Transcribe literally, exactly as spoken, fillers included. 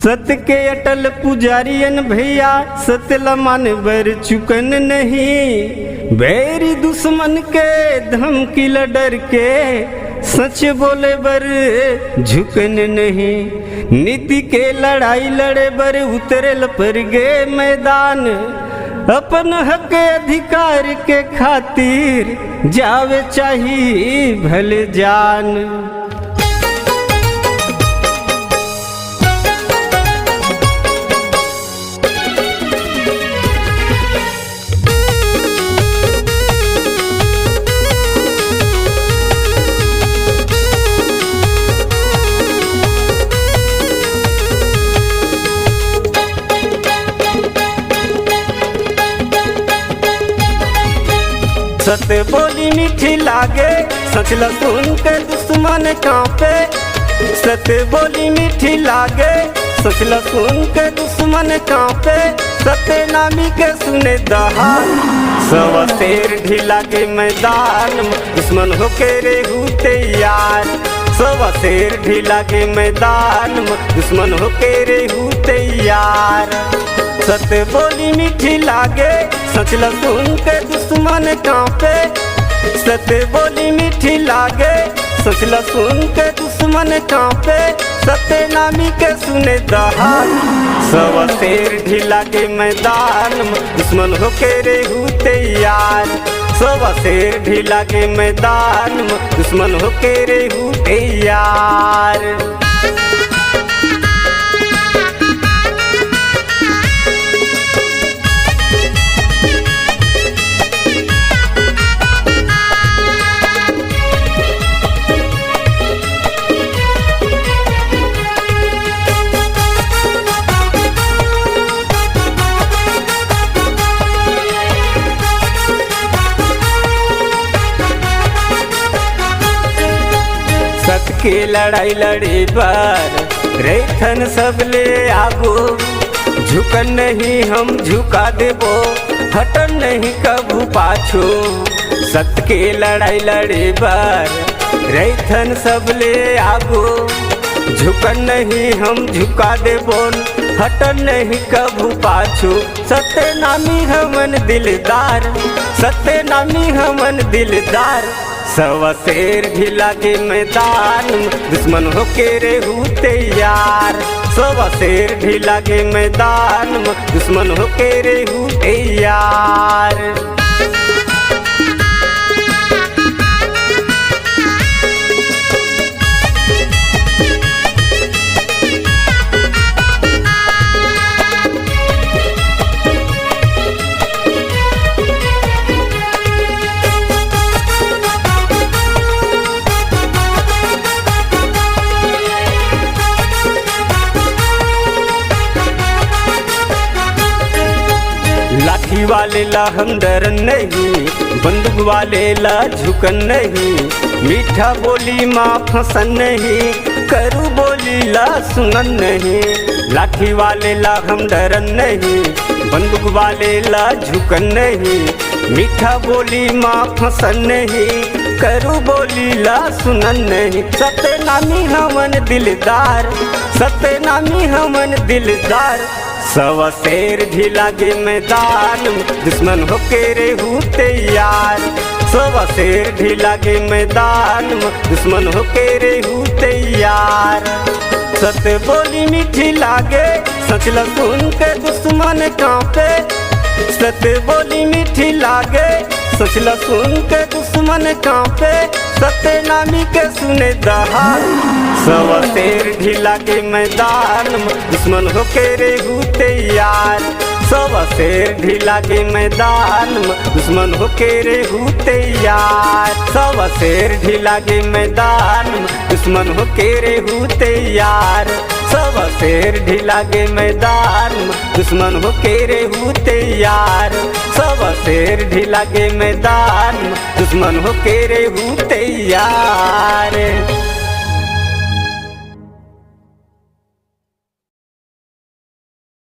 सत के अटल पुजारियन भैया, सत ल माने बर चुकन नहीं। बैरी दुश्मन के धमकी ल डर के सच बोले बर झुकन नहीं। नीति के लड़ाई लड़े बर उतरे ल पर गे मैदान। अपन हक अधिकार के खातिर जावे चाही भले जान। सत बोली मीठी लागे, सच ल सुन के दुश्मन कांपे। सत बोली मीठी लागे, सच ल सुन के दुश्मन कांपे। सत्य नामी के सुने दहाड़, सवा शेर ढीला के मैदान म दुश्मन होके रेहू तैयार। सवा शेर ढीला के मैदान म दुश्मन होके रेहू तैयार। सत बोली मीठी लागे, सच ल सुन के दुश्मन कांपे। सत बोली मीठी लागे, सच ल सुन के दुश्मन कांपे। सत्य नामी के सुने दहाड़, सवा शेर ढीला के मैदान म दुश्मन होके रेहू तैयार। सवा शेर ढीला के मैदान म दुश्मन होके रेहू तैयार। सत के लड़ाई लड़े बर रहिथन सबले आगू। झुकन नहीं हम झुका देबो, हटन नहीं कभू पाछू। सत के लड़ाई लड़े बर रहिथन सबले आगू। झुकन नहीं हम झुका देबो, हटन नहीं कभू पाछू। सत्य नामी हमन दिलदार, सत्य नामी हमन दिलदार। सवा शेर ढीला के मैदान म दुश्मन होके रेहू तैयार। सवा शेर ढीला के मैदान म दुश्मन होके रेहू तैयार। लाठी वाले ला हम डरन नहीं, बंदूक वाले ला झुकन नहीं। मीठा बोली मा फंसन नहीं, करू बोली ला सुनन नहीं। लाठी वाले ला हम डरन नहीं, बंदूक वाले ला झुकन नहीं। मीठा बोली मा फंसन नहीं, करू बोली ला सुनन नहीं। सत्य नामी हमन दिलदार, सत्य नामी हमन दिलदार। सवा शेर ढीला के मैदान म दुश्मन होके रेहू तैयार। सवा शेर ढीला के मैदान म दुश्मन होके रेहू तैयार। सत बोली मीठी लागे, सच ल सुन के दुश्मन कांपे। सत बोली मीठी लागे, सच ल सुन के दुश्मन कांपे। सत्य नामी के सुने दहाड़, सवा शेर ढीला के मैदान म दुश्मन होके रेहू तैयार। सवा शेर ढीला के मैदान म दुश्मन होके रेहू तैयार। सवा शेर ढीला के मैदान म दुश्मन होके रेहू तैयार। सवा शेर ढीला के मैदान म दुश्मन होके रेहू तैयार। सवा शेर ढीला के मैदान म दुश्मन होके रेहू तैयार।